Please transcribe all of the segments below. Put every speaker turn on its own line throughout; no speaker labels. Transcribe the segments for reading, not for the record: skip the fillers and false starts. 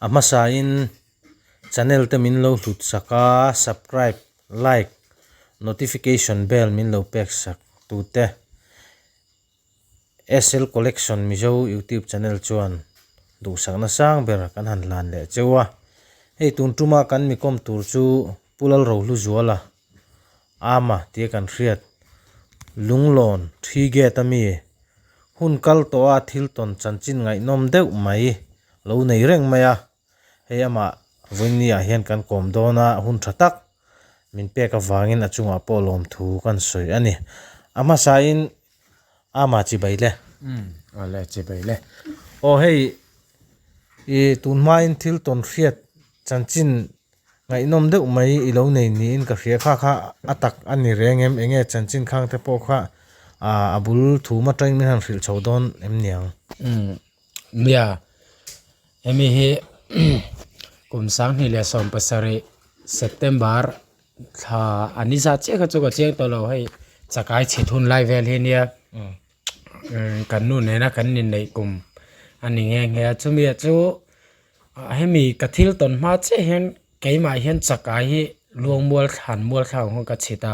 A hmasain channel te min lo hlut sak a, subscribe, like, notification bell min lo pek sak tute SL Collection Mizo YouTube channel chuan duhsakna sang ber kan han hlan leh cheu a. Hei tun tuma kan mi kawm tur chu Pu Lalrohluzuala Ama tia kan hriat Lunglawn Thi Gate a mi hun kal tawha thil tawn chanchin ngaihnawm deuh mai lo nei reng mai a. Hei amah vawiinni ah hian kan kawm dawn a, hun tha tak min pek avangin a chungah pawh lawmthu kan sawi a ni. A hmasain Ama chibai le.
Umm awle chibai le.
Aw hei i tun hmain thil tawn hriat chanchin ngaihnawm deuh mai i lo nei niin ka hria kha kha a tak a ni reng em enge chanchin khang te pawh kha a bul thum atangin min han hrilh chho dawn em niang.
Umm nia hemi hi kum 2017 September thla a ni zat chiah kha chu ka chiang tawh lo hei chakai chhit hun lai vel hi nia kan nu nena kan inneih kum a ni nghe nghe a chumi ah chu hemi ka thil tawn hma chiah hian keimah hian chakai hi luangmual thlan mual thlang ang ka chhit a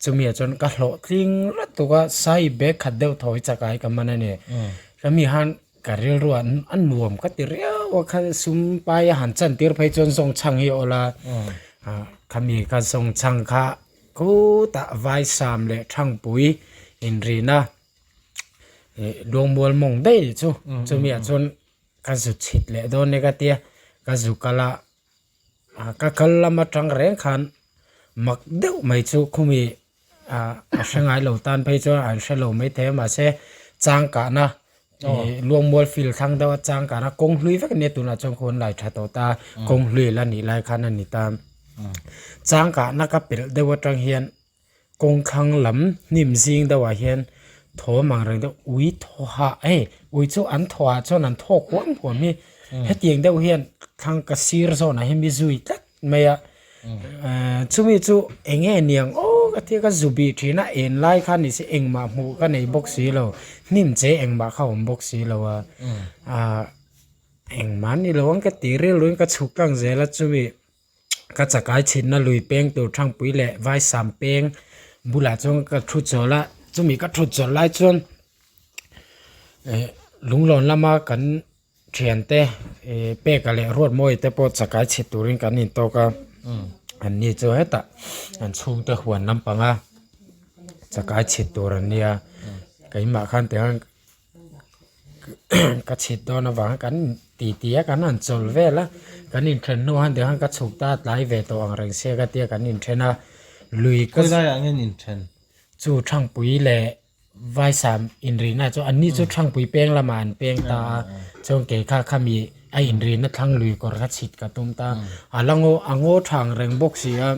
chumi ah chuan ka hlawhtling rat tuk a sai bag khat deuh thaw hi chakai ka man a ni hemi han ka rilru ah a nuam ka ti riau a kha sum pai a han chan tir phei chuan zawng chhang hi a awlh a ah khami ka zawng chhang kha khutah vai sam leh thangpui inrina ih luangmual mawng daih anih chu chumi ah chuan ka zu chhit leh dawn e ka tia ka zu kal a ah ka kal lam atang reng khan mak deuh mai chu khumi ah a hre ngai lo tan phei chuan an hre lo maithei a mahse changkahna ih luangmual field thlang deuh a changkahna kawng hlui vek ania tunah chuan khaw an lai tha tawh ta kawng hlui la nih lai khan a ni ta changkahna ka pelh deuh atang hian kawng thlang lam hnim zing deuh ah hian thawm ang reng deuh ui thaw hah hei ui chu an thaw ah chuan an thawk huam huam hi hetiang deuh hian thlang ka sir zawn ah hian mi zui tlat mai a ehh chumi chu eng nge niang aw ka tia ka zu bih thin a en lai khan ni se engmah hmuh ka nei bawk si lo hnim che engmah kha awm bawk si lo a ahh engmah ni lo ang ka ti rilru in ka chhuk tlang zel a chumi ka chakai chhinna lui peng tur thangpui leh vaisam peng bulah chuan ka thu chawl a chumi ka thut chawl lai chuan eh lunglawn lama kan thiante ih peka leh ruatmawi te pawh chakai chhit turin kan intawk a an ni chu hetah an chhungte huan lampanga chakai chhit tur an nia keimah khan tiang ka chhit dawn avang kan ti ti a kan han chawl vel a kan inthen hnu han tih khan ka chhuk ta tlai ve tawh ang reng sia ka tia kan inthen a lui ka
Khawi laiah nge an inthen?
Chu Thangpui leh Vaisam inrihna chu an ni chu Thangpui peng lamah an peng ta a chuan kei kha khami a inrihna thlang lui kawr kha chhit ka tum ta a la ngaw a ngaw tha ang reng bawk si a.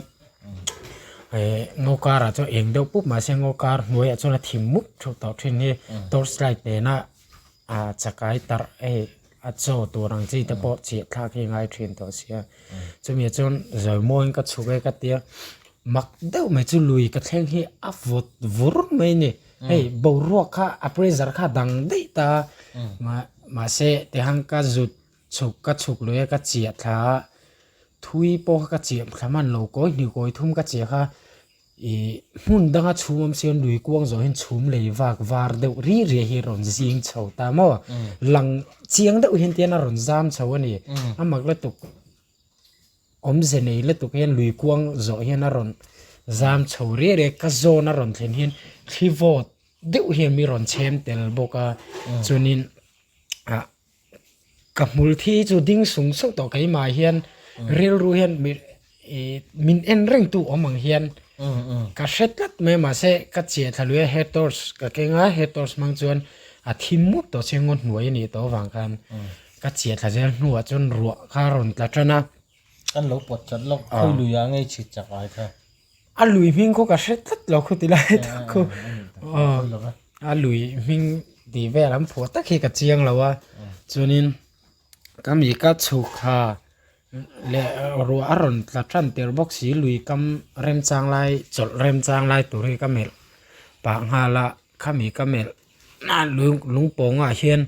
Eh ngaw karah chuan eng deuh pup mahse ngaw kar hnuaiah chuan a thim mup thup tawh thin hi torch light nena ah chakai tarh hei a chaw tur ang chi te pawh chhiah thlak hi a ngai thin tawh sia chumi ah chuan zawi mawiin ka chhuk e ka tia mak deuh mai chu lui ka thleng hi a vawt vur mai a ni hei boruak kha a pressure kha a dang daih ta a mahse tiang ka zut Chhuk ka chhuk lui a ka chiah thla a, thui pawh kha ka chiah thla hman lo kawi hnih kawi thum ka chiah kha ih hmun danga chhum awm sian lui kuang zawh hian chhum lei vak var deuh ri ri hi a rawn zing chho ta maw lang chiang deuh hian tian a rawn zam chho a ni a mak lutuk awmze nei lutuk hian lui kuang zawh hian a rawn zam chho ri ri a ka zawn a rawn thlen hian thli vawt deuh hian mi rawn chhem tel bawk a chuanin ah. Ka hmul thi chu ding sung sung tawh keimah hian rilru hian mi ih min en reng tu awm ang hian ka hre tlat mai a mahse ka chiah thla lui a head torch ka keng a head torch hmang chuan a thim mup tawh chiang ngaw hnuai a nih tawh avang khan ka chiah thla zel hnuah chuan ruah kha a rawn tla tan a.
Kan lo pawt chat lawk khawi lui ah ngei chhit chak ai kha.
A lui hming khaw ka hre tlat lo khu ti lai tak khu a lui hming tih vel an phuah tak hi ka chiang lo a chuanin ka mi ka chhuk ha leh ruah a rawn tla tan tir bawk si lui kam remchang lai chawlh remchang lai tur hi ka melh pah nghal a khami ka melh lung lungpawngah hian.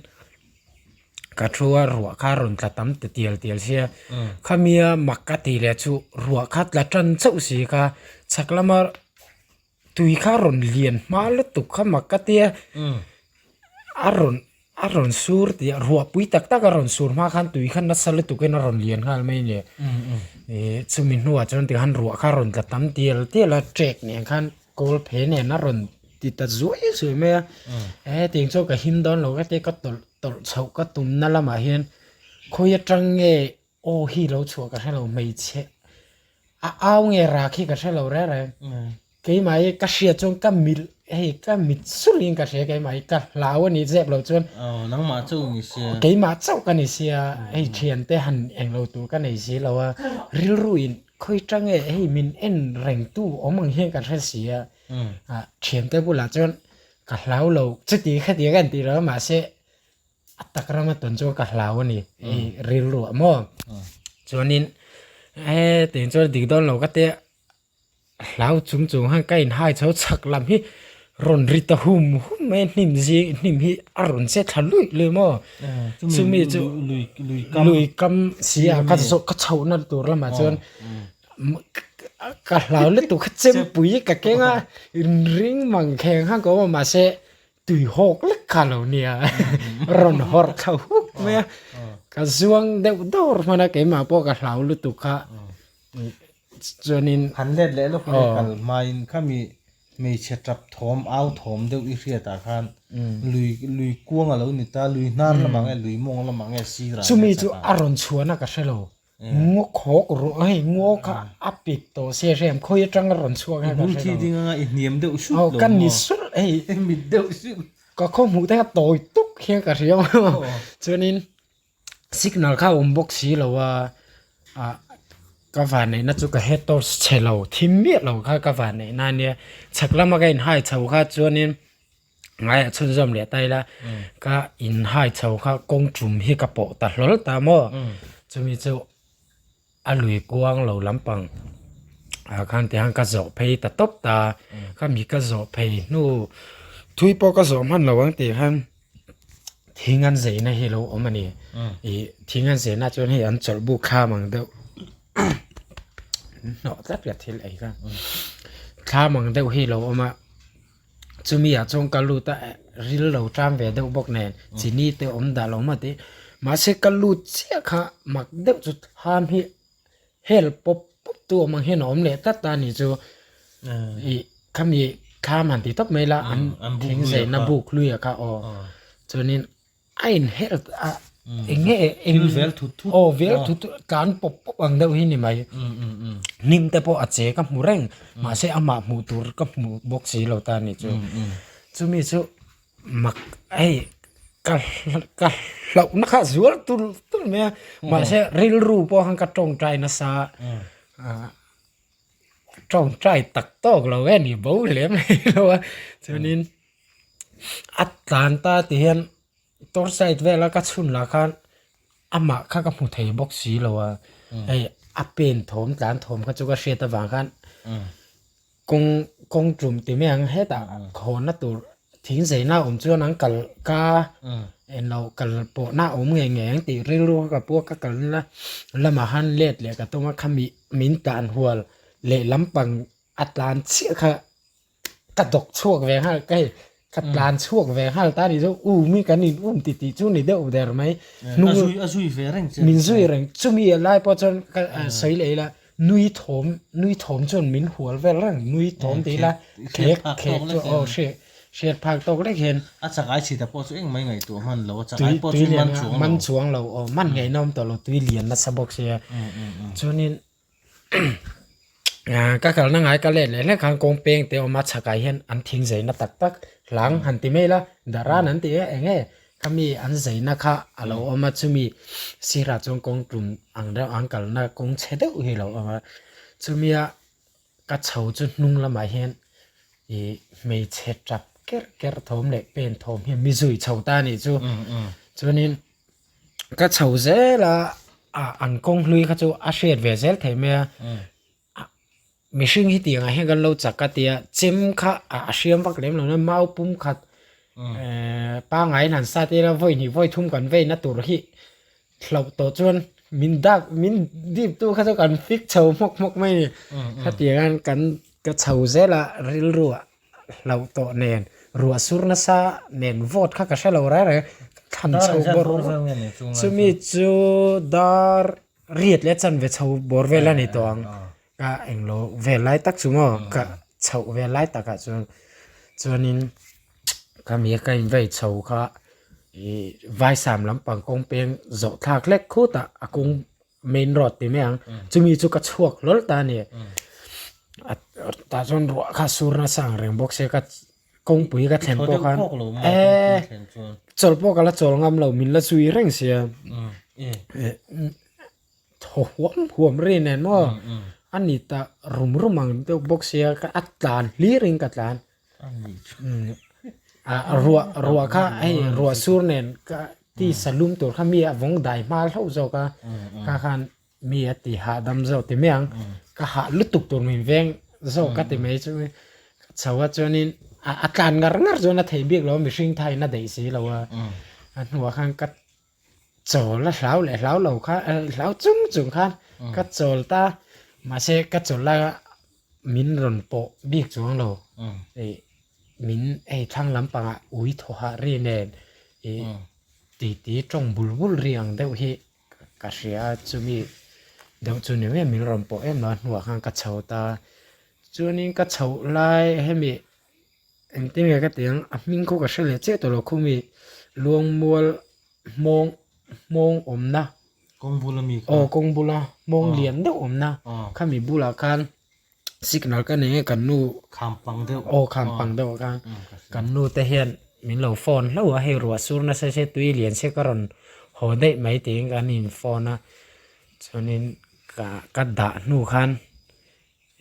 Ka thu a ruah kha a rawn tla tam ta tial tial sia khamia mak ka tih leh chu ruah kha tla tan chauh si kha chhak lama tui kha a rawn lian hma lutuk kha mak ka tia a rawn a rawn sur tih a ruah pui tak tak a rawn sur hma khan tui kha nasa lutuk in a rawn lian nghal mai a ni ih chumi hnuah chuan tikhan ruah kha a rawn tla tam tial tial a trek nen khan kawl phe nen a rawn ti ta zuai zuai mai a hetiang chu ka him dawn lo ka tia ka tawlh tawlh chhoh ka tumna lamah hian khawi atang nge aw hi lo chhuah ka hrelo hmeichhe a au nge rak hi ka hrelo reng reng keimah hi ka hriat chuan ka mil hei ka mit sulh in ka hria keimah hi ka hlau a nih zep loh chuan
nangmah chauh ni sia
keimah chauh ka ni sia hei thiante han englo tur ka nei si lo a rilru in khawi tang nge hei min en reng tu awm ang hian ka hre si a ah thiante bulah chuan ka hlau lo chuti khatiang ka intih lo a mahse a tak rama tawn chu ka hlau a ni hei rilru ah maw chuanin hetiang chuan dik dawn lo ka tia hlau chung chung khan ka inhai chho chhak lam hi rawn ri ta hum hum mai a hnim zing hnim hi a rawn che thla luih luih maw chumi chu lui kam si ah ka zawh ka chhoh na tur lamah chuan ka hlau lutuk kha chempui ka keng a inring mang kheng khan ka awm a mahse tui hawk lek kha lo nia rawn hawrh thla huk mai a ka zuang deuh dawr hman a keimah pawh ka hlau lutuk kha chuanin
Han let leh lawk leh kal hmain khami hmeichhe tap thawm au thawm deuh i hriatah khan lui lui kuang a lo ni ta lui hnar lamah nge lui mawng lamah nge sirah nge
chumi chu a rawn chhuahna ka hre lo ngaw khawk ru hei ngaw kha a pik tawh se hrem khawi atanga rawn chhuak nge ka hre lo
i hmul thi ding anga i hniam deuh sut lo
maw ka ni sulh hei
mit deuh sut
ka khaw hmuh te kha tawi tuk hian ka hria chuanin signal kha a awm bawk si lo a ah ka van neihna chu ka head torch chhe lo thim miah lo kha ka van neihna ania chhak lama ka inhai chho kha chuanin ngaiah chhunzawm leh ta ila ka inhai chho kha kawng tum hi ka pawh ta hlawl ta maw chumi chu a lui kuang lo lampang ah khan tihian ka zawh phei ta tawp ta khami ka zawh phei hnu thui pawh ka zawh hman lo ang tih khan thing an zeina hi alo awm a ni ih thing an zeina chuan hei an chawlh buk thlam ang deuh hnawh tlat tlat thil ei kha thlam ang deuh hi alo awm a chumi ah chuan ka lut a ril lo tan ve deuh bawk nen chini te awm dah lo maw tih mahse ka lut chiah kha mak deuh chu thlam hi hel pawp pawp tu awm ang hian a awm leh tlat a ni chu ih khami thlam han ti tawp mai la an thing zeina buk hlui ah kha aw chuanin a in her a eng nge eng
vel thut thut
aw vel thut thut tlan pawp pawp ang deuh hi ni mai hnim te pawh a che ka hmu reng mahse amah hmuh tur ka hmu bawk si lo ta ni chu chumi chu mak hei ka ka hlauhna kha zual tul tul mai a mahse rilru pawh khan ka tawngtai nasa ah tawngtai tak tawk lo e ni bo hle mai lo a chuanin. A tlan ta ti hian torch light vela ka chhun lah khan amah kha ka hmu thei bawk si lo a hei a pen thawm tlan thawm kha chu ka hriat avang khan kawng kawng tum ti mai ang hetah hawnna tur thing zeina awm chuan an kal ka englo kal pawhna a awm ngei ngei ang tih rilru kha ka pu a ka kalna lamah khan let leh ka tum a khami min tlan hual lehlam pang a tlan chiah kha. Ka dawk chhuak ve nghal ka hei ka tlan chhuak ve nghal ta ni chu um hi kan in um ti tih chu ni deuh der mai
hnung a zui a zui ve reng che
min zui reng chumi a lai pawh chuan ka sawi leh ila nui thawm nui thawm chuan min hual vel reng nui thawm ti ila khek khek chu aw hriat hriat phak tawk lek hian
a chakai chhita pawh chu engmah ngaihtuah hman lo a chakai pawh chu man chuang lo
man chuang lo aw man ngaihna awm tawh lo tui lian nasa bawk sia chuanin Ka kalna ngai ka let leh hlek khan kawng peng te awm a chhakah hian an thing zeina tak tak hlang han ti mai la daran an ti e eng nge khami an zeina kha a lo awm a chumi sirah chuan kawng tum ang deuh an kalna kawng chhe deuh hi a lo awm a chumia ka chho chu hnung lamah hian ih hmeichhe tap kerh kerh thawm leh pen thawm hi mi zui chho ta a nih chu chuanin. Ka chho zel a ah an kawng hlui kha chu a hriat ve zel thei mai a mihring hi tiang ah hian kan lo chak a tia chem kha a hriam vak lem lo na mau pum khat. Pangngai in han sat ila vawi hnih vawi thum kan veina tur hi hlauh tawh chuan min dak min dip tu kha chu kan fik chho hmawk hmawk mai a ni. Khatiang hian kan ka chho zel a rilru ah hlauh tawh nen ruah sur nasa nen vote kha ka hre lo reng reng thlan chho bawr chumi chu dar riat leh chanve chho bawr vel a ni tawh ang ka englo vel lai tak chu maw ka chhoh vel lai takah chuan chuanin ka mi ka invei chho kha ih vaisam lampang kawng peng zawh thlak hlek khutah a kawng main road ti mai ang chumi chu ka chhuak hlawl ta a ni tah chuan ruah kha sur nasa ang reng bawk sia ka kawngpui ka thlen pawh khan eee chawlh pawh ka la chawl ngam lo min la zui reng sia thaw huam huam ri nen maw a ni ta rum rum ang deuh bawk sia ka a tlan hlir in ka tlan ah ruah ruah kha hei ruah sur nen ka ti salum tur kha mi a vawng dai hma hlauh zawk a kha khan mi a ti hahdam zawk ti mai ang ka hah lutuk tur min veng zawk ka ti mai chu ka chho a chuanin a tlan ngar ngar chuan a theih bik lo a mihring thain a daih si lo a a hnuah khan ka chawl a hlau leh hlau lo kha hlau chung chung khan ka chawl ta mahse ka chawl laia min rawn pawh bik chuang lo ih min hei thlang lampangah ui thaw hah ri nen ih titi tawng bul bul ri ang deuh hi ka hria a chumi deuh chu ni mai min rawn pawh em lo a hnuah khan ka chho ta chuanin ka chhoh lai hemi Engtin nge ka ti ang a hming khaw ka hre leh chiah tawh lo khumi luangmual hmawng hmawng awmna
Kawng bula mi
kha aw kawng bula hmawng lian deuh awmna khami bulah khan signal ka nei nge kan nu
Kham pang deuh
aw kham pang deuh ah khan kan nu te hian min lo phone hlauh a hei ruah sur nasa se tui lian se ka rawn haw daih mai tiin kan in phone a chuanin ka ka dah hnu khan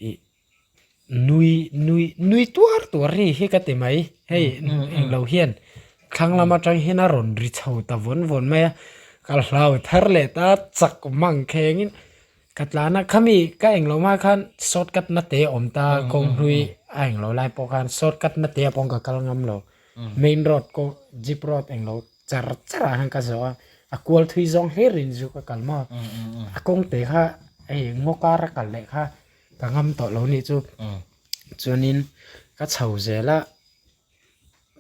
ih Nui nui nui tuar tuar ri hi ka ti mai hei englo hian thlang lam atang hian a rawn ri chho ta vawn vawn mai a ka hlau thar leh ta chak mang khengin ka tlan a khami ka englo hma khan shortcut na te a awm ta kawng hlui a englo lai pawh khan shortcut na te ah pawh ka kal ngam lo main road kawng jeep road englo char char ah khan ka zawh a a kual thui zawng hlir in zu ka kal maw a kawng te kha hei ngaw kar a kal leh kha. Ka ngam tawh lo nih chu. Chuanin ka chho zel a,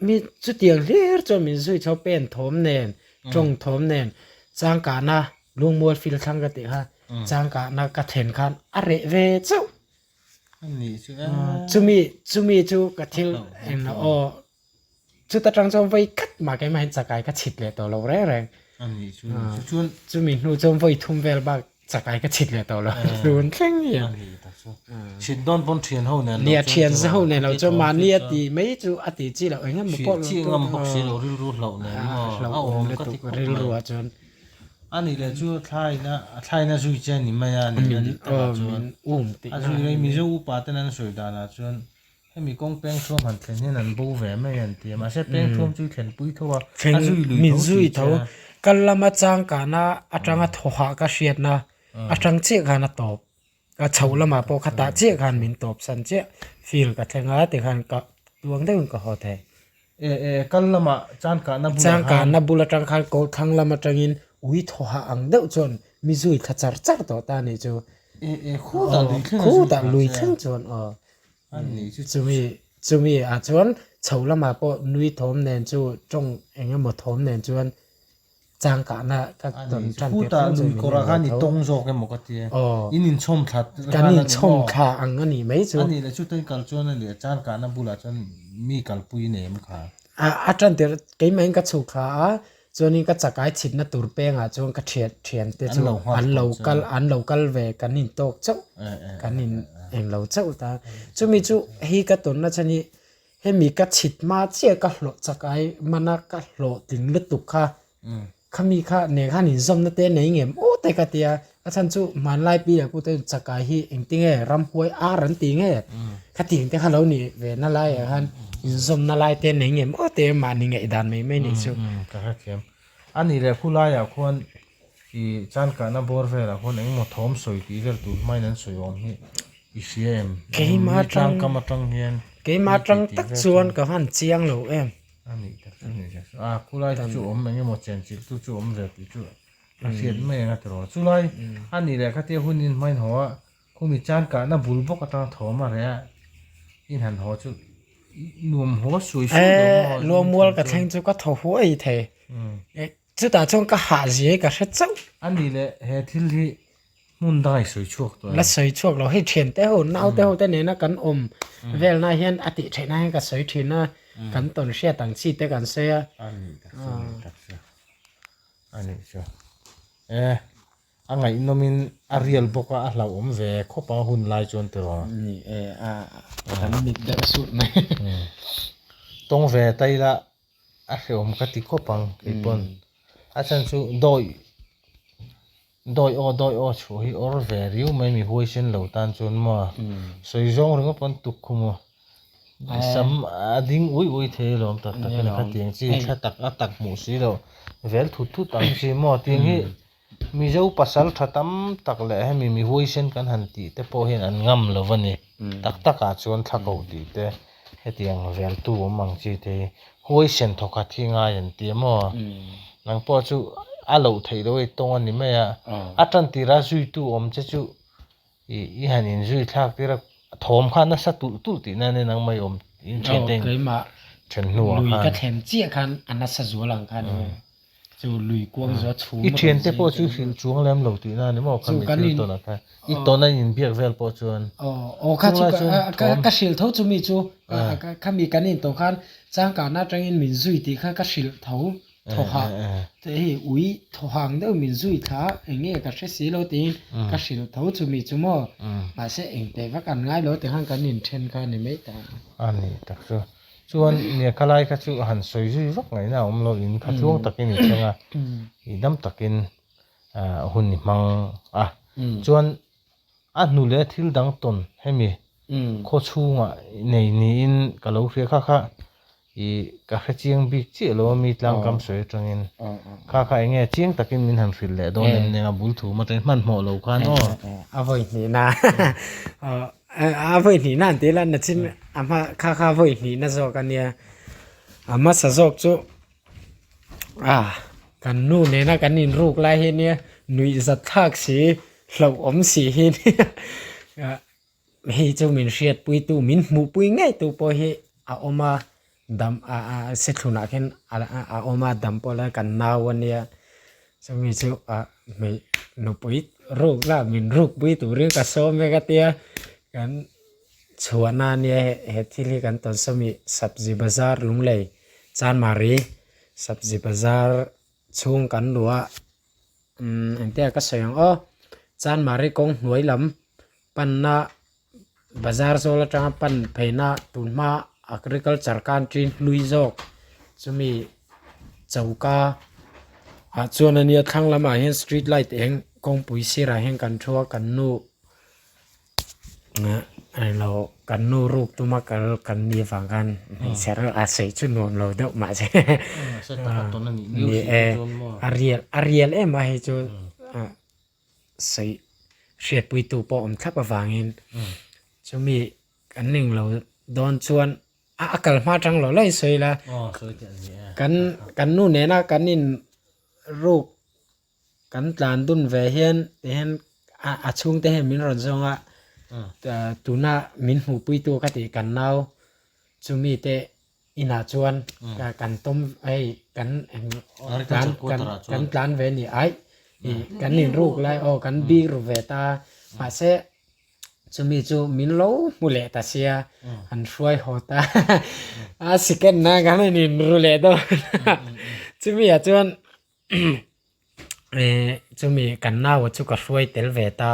mi chutiang hlir chuan min zui chho pen thawm nen, tawng thawm nen, changkahna lungmual fil thlang ka tih kha changkahna ka thlen khan a reh ve chauh. Chumi chumi chu ka thil englo aw chuta tang chuan vawi khat mah keimah hian chakai ka chhit leh tawh lo reng reng. Chumi hnu chuan vawi thum vel bak chakai ka chhit leh tawh lo tun thleng hian.
Chhit dawn pawn thian ho nen lo
Nia thian za ho nen lo chuan mahni a ti mai chu a ti chi loh eng emaw pawh
chi ngam bawk si lo rilru hlauh nen maw a awm ka ti khawp mai.
Rilru ah chuan.
A nih leh chu thlaina thlaina zui che a ni mai a ni a dik takah chuan a zui rei Mizo upa ten an sawi danah chuan Hemi kawng peng thuam han thlen hian an bo ve mai an ti a, mahse peng thuam chu i thlenpui tho a, a zui lui
Min zui tho. Kal lama changkana atanga thawhah ka hriatna atang chiah khan a tawp. Ka chhoh lamah pawh kha tah chiah khan min tawp san chiah. Field ka thleng a tikhan ka tuang deuhin ka haw thei.
E e kal lamah changkana bulah khan.
Changkana bul atang khan kawr thlang lam atangin ui thawhah ang deuh chuan mi zui thla char char tawh ta nih chu.
E e khutah lui thleng a zui thla
chiah. Khutah lui thleng chuan aw. Chumi chumi ah chuan chho lamah pawh nui thawm nen chu tawng eng emaw thawm nen chuan changkahna ka tawn tan tir
thleng chu min en lo tho. Aw
kan inchhawm thla ang a nih mai chu. A tan tir keimahin ka chhuk thla a chuanin ka chakai chhitna tur pengah chuan ka thian thiante chu an lo kal an lo kal ve kan intawk chauh kan in englo chauh ta chumi chu hei ka tawnna chhan hi hemi ka chhit hma chiah ka hlawh chakai mana ka hlawhtling lutuk kha khami kha nen khan inzawmna te nei ngem aw te ka tia a chhan chu hmanlai pi leh pute chakai hi engtinge ramhuai ar an ti nge khatiang te kha lo nih ve na laiah khan inzawmna lai te nei ngem aw te mahni ngaihdan mai mai nih chu.
Ka hrethiam. A nih leh khulaiah khuan ih chankahna bawr velah khuan engemaw thawm sawi tih vel tur hmain an sawi awm hi i hria em?
Keimah atang
Tlangkam atang hian
keimah atang tak chuan ka han chiang lo em.
A nih tak. A khulai te chu awm eng emaw chen chilh tu chu awm ve tih chu a hriat mai ang a tiraw. Chulai a nih leh khatia hun in hmain haw a, khumi chan kahna bul bawk atanga thawm a reh a, in han haw chu nuam haw suai suai lo maw.
Luamual ka thleng chu ka thaw huai thei. Chutah chuan ka hah zia hi ka hre chauh.
A nih leh he thil hi Hmun dang i sawi chhuak tawh em?
La sawi chhuak lo. Hei thian te ho, nau te ho te nena kan awm velna hian a tih theihna hian ka sawi thin a, kan tawn hriat ang chi te kan sawi a.
A nih tak chu, a nih tak chu. A nih chu. E, a ngaihnawmin a rial bawk a, a hlauhawm ve khawp ang a hun lai chuan tiraw?
Ni e, a kan mit deuh sut mai.
Tawng ve ta ila a hrehawm ka ti khawp ang keipawn. A chhan chu dawi Dawi aw dawi aw chhuah hi awr ve riau mai mi huaisen lo tan chuan maw sawi zawng ringawt pawn tuk khum aw sam a ding ui ui thei alawm tak tak in khatiang chi thla tak a tak hmuh si loh vel thut thut ang chi maw tiang hi Mizo pasal tha tam tak leh hemi mi huaisen kan han tih te pawh hian an ngam lo a ni tak tak ah chuan thla ko tih te hetiang vel tu awm ang chi te hi huaisen thawkhat hi ngai an ti a maw nang pawh chu a loh theih loh a i tawng a ni mai a a tan tirah zuitu awm che chu ih i han inzui thlak tir a thawm kha nasa tulh tulh tih nan in ang mai awm in then te then hnuah
khan lui ka thlen chiah khan a nasa zual ang khan Chu lui kuang zawh chhum
I thian te pawh chu hrilh chuang lem lo tihna a ni maw khami thil tawn ah khan i tawn a inbiak vel pawh chuan
Aw kha chu ka hrilh tho chu mi chu khami kan in tawh khan changkahna atangin min zui tih kha ka hrilh tho thaw hah te hei ui thaw hang deuh min zui thla eng nge ka hre si lo tiin ka hrilh tho chu mi chu maw mahse engteh vak an ngai lo tikhan kan inthen kha a ni mai ta.
A ni tak chu. Chuan lehkha lai kha chu han sawi zui vak ngaihna a awm lo in kha tluang takin i thleng a, i dam takin hun i hmang a. Chuan a hnu leh thil dang tawn hemi khaw chhungah nei niin ka lo hria kha kha i ka hre chiang bik chiah lo a mi tlangkam sawi atangin kha kha eng nge chiang takin min han hrilh leh dawn em nia bul thum atangin hmanhmawh lo khan aw.
A vawi hnihna A vawi hnihna an tih lan nachin a hma kha kha vawi hnihna zawk a nia a hmasa zawk chu ah kan nu nena kan inruk lai hi nia nuih zat thlak si hlauhawm si hi nia hei chu min hriatpui tu min hmuhpui ngei tu pawh hi a awm a dam ah ah sethlunah khian a awm a dam pawh la kan nau a nia chumi chu ah hmei nupui ruk la min ruk pui turin ka sawm vek a tia kan chhuahna a nia he thil hi kan tawn sawmi sabzi bazar lunglei chanmari sabzi bazar chhung kan luh a umm engtia ka sawi ang aw chanmari kawng hnuai lam panna bazar zawl atanga pan pheina tunhma agriculture country hlui zawk chumi choka ah chuan ania thlang lamah hian street light eng kawngpui sirah hian kan thu a kan nu englo kan nu ruk tuma kal kan ni avang khan hmeichhe reuh a sawi chu nuam lo deuh mahse ni e a rial a rial em a hei chu sawi hriatpuitu pawh awm thlap avangin chumi kan ning lo dawn chuan a a kal hma tang lo la in sawi la kan kan nu nena kan in ruk kan tlan dun ve hian tihian a a chhungte hian min rawn zawng a tuna min hmuhpuitu ka tih kan nau chumi te Inah chuan kan tawm hei kan tlan kan tlan ve ni aih ih kan inruk lai aw kan bik ru ve ta mahse chumi chu min lo hmu leh ta sia an hruai haw ta a second na kan han inru leh dawn chumi ah chuan Ih chumi kan nau chu ka hruai tel ve ta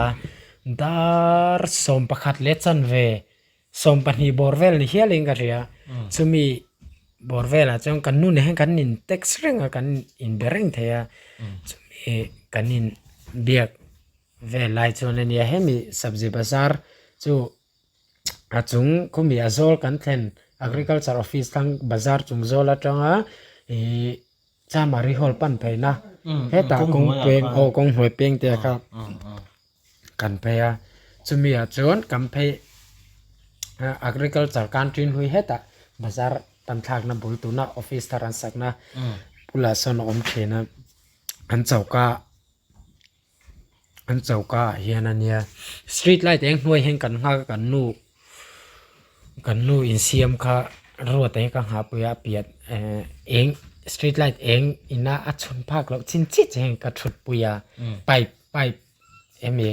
dar 11 leh chanve 12 bawr vel ni hialin ka hria chumi bawr velah chuan kan nu nen hian kan in text reng a kan inbe reng thei a chumi kan in biak vel lai chuan ania hemi sabzi bazar chu. A chung khawmi a zawl kan thlen agriculture office thlang bazar chung zawl atanga ihh chamari hall pan pheina hetah kawng peng aw kawng hnuai peng te kha kan phei a chumi ah chuan kan phei agriculture country hlui hetah bazar. Tan thlakna bul tuna office thar an sakna bulah sawn a awm thin a an choka an choka ah hian a nia street light eng hnuai hian kan nghak a kan nu kan nu insiam kha ruat hi ka nghah pui a a pian ehh eng street light eng ina a chhun phak loh chin chiah chiah hian ka thut pui a pipe pipe hemi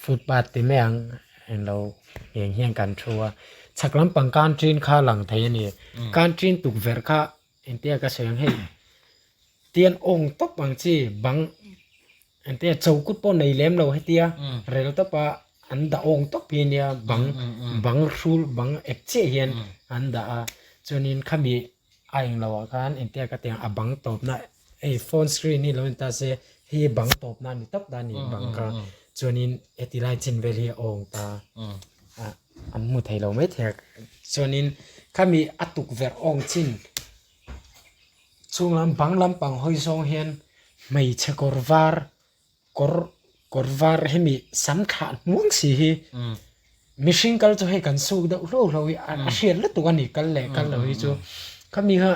footpath ti mai ang englo ngheng hian kan thu a chhak lampang canteen kha a lang thei a ni canteen tukverh kha engtia ka sawi ang hei tian awng tawp ang chi bang engtia chokut pawh nei lem lo hetia rel tawpa an dah awng tawp hi ania bang bang hrul bang ep chiah hian an dah a chuanin khami a englo ah khan engtia ka tih ang a bang tawpna hei phone screen hi lo en ta se hei hi bang tawpna a ni tawp ta a ni bang kha chuanin heti lai chin vel hi a awng ta a an hmu thei lo maithei a chuanin khami a tukverh awng chin chhung lam bang lampang hawi zawng hian hmeichhe kawr var kawr kawr var hemi sam thlah hnuang si hi mihring kal chu hei kan suk deuh hlo hlo hi a hriat lutuk a ni kal leh kal lo hi chu khami kha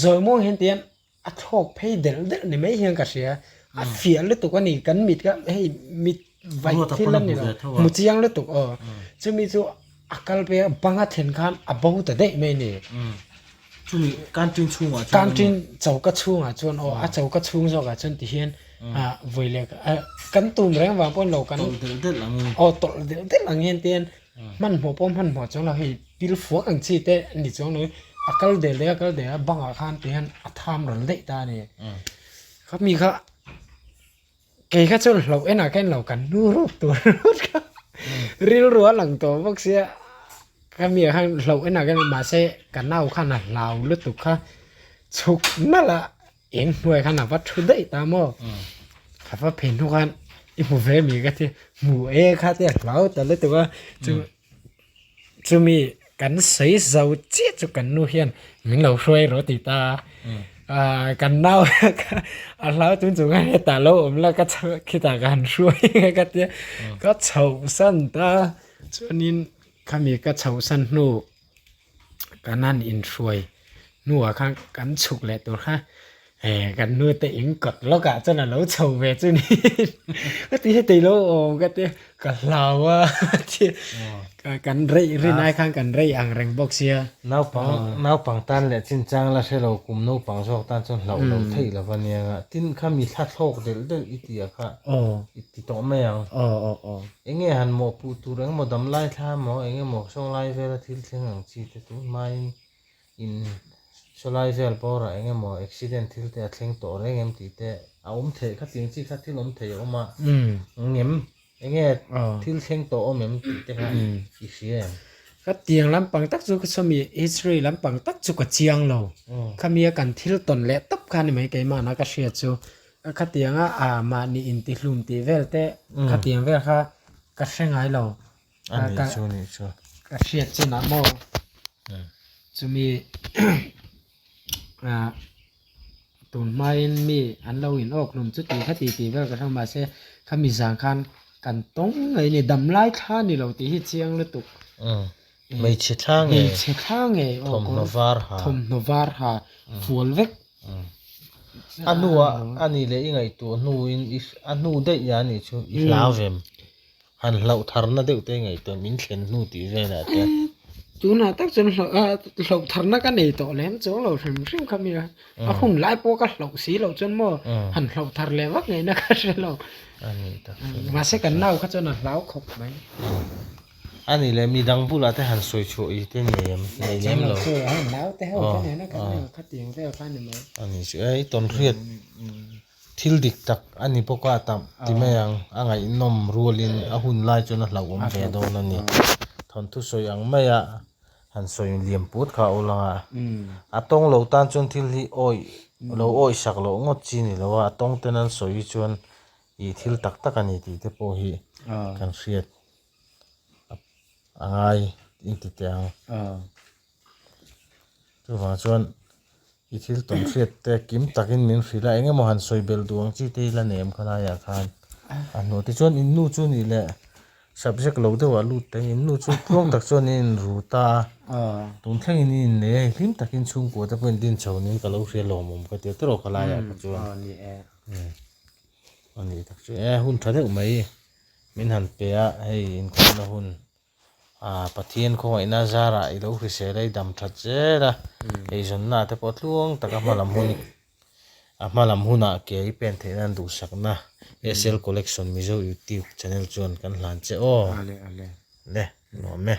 zawi muang hian tihian a thlawk phei delh delh ni mai hian ka hria a fiah lutuk a ni kan mit kha hei mit vaih thil a ni lo hmu chiang lutuk aw chumi chu a kal phei a banga thlen khan a bo ta daih mai a ni.
Chumi canteen chhungah chuan
Canteen choka chhungah chuan aw a choka chhung zawkah chuan tihian ah vawi leh kan tum reng vang pawh lo kan
Tawlh delh delh ang in.
Aw tawlh delh delh ang hian tihian hmanhmawh pawh hmanhmawh chuang lo hei pil fuak ang chi te a ni chuang lo a kal del del a kal del a bangah khan tihian a tham ral daih ta a ni. Khami kha Kei kha chuan hlauh enah khan lo kan hnu rup tur rut kha rilru a lang tawh bawk sia ka mi ah khan hlauh enah khan mahse ka nau khan a hlau lutuk kha chhuk nalh a eng hnuai khan a va thu daih ta maw a va phei hnu khan i hmu ve mi ka ti hmu e kha te a hlau ta lutuk a chu Chumi kan sawi zo chiah chu kan nu hian min lo hruai rawh ti ta a, kan nau a hlau chung chung a hetah lo awm la ka chho khitah ka han hruai ka tia ka chhoh san ta chuanin khami ka chhoh san hnu kan han inhruai hnuah khan kan chhuk leh tur kha Eh kan nu te in kawt lawk ah chuan a lo chho ve chu ni ka ti heti lo awm ka ti ka hlau a kan rei rin ai khan kan rei ang reng bawk sia
naupang naupang tan leh chinchang la hre lo kum naupang zawk tan chuan hlauh lo theih lo a nia nga tin kha mi thla thlawk delh delh i ti a kha i ti tawh mai ang eng nge han mawhpuh tur eng emaw damlai thla emaw eng emaw sawnglai vela thil thleng ang chi te tun hmain In sawlai vel bawrah eng emaw accident thil te a thleng tawh reng em tih te a awm theih kha tiang chi kha thil awm thei a awm a ngem eng nge thil thleng tawh awm em tih te kha i hria em?
Ka tiang lampang tak chu ka sawmi history lampang tak chu ka chiang lo khami a kan thil tawn leh tawp kha ni mai keimahna ka hria chu khatianga a mahni intihlum tih vel te khatiang vel kha ka hre ngai lo
A nih chu a nih chu.
Ka hriat chinah maw chumi ah tun hmain mi an lo in awk hlum chu tih kha tih tih vel ka hre mahse khami zan khan kan tawng ngei a ni damlai thla ni lo tih hi chiang lutuk.
Hmeichhe thla ngei.
Hmeichhe thla ngei aw
thawmhnaw var ha.
Thawmhnaw var ha fual vek.
A hnuah a nih leh i ngaihtuah hnuin a hnu daih a nih chu i hlau vem. Han hlauh tharna deuh te ngaihtuah min thlen hnu tih velah te.
Tunah tak chuan hlauh tharna ka nei tawh lem chuang lo hrim hrim kha mi a. A hun lai pawh ka hlauh si loh chuan maw han hlauh thar leh vak ngaihna ka hre lo. Mahse kan nau kha chuan a hlau khawp mai.
A nih leh midang bulah te han sawi chhuah i te nei em? Nei lem lo.
Nau te ho ka nena kan khatiang vel kha ni mai.
A nih chu e, i tawnhriat. Thil dik tak a ni bawk a tam ti mai ang, a ngaihnawm rualin a hun lai chuan a hlauhawm ve dawn a ni. Thawnthu sawi ang maia han sawi liam put kha a awl ang a, a tawng lo tan chuan thil hi awih lo awih sak loh ngawt chi ni lo a, a tawng ten an sawi hi chuan ih thil tak tak a ni tih te pawh hi kan hriat a ngai inti teh ang. Chuvang chuan i thil tawn hriat te kim takin min hrilh a, eng emaw han sawi belh duh ang chi te hi la nei em kha laiah khan a hnu. Tichuan in nu chu nih leh Subject lo deuhah lut ta in nu chu tluang tak chuan in inru ta a, tun thlengin in innei a, hlim takin chhungkua te pawhin din chho niin ka lo hria lawmawm ka ti a tawrh ka laiah ka chuan. A nih tak chu e hun tha deuh mai min han pe a, hei inkawmna hun ah Pathian khawngaihna zarah i lo hrisel a i dam that zel a, eizawnna te pawh tluang taka hma lam hun A hma lam hunah ke i pen theih nan duhsakna SL Collection Mizo YouTube channel chuan kan hlan che aw.
Ale ale.
Le, nuam e.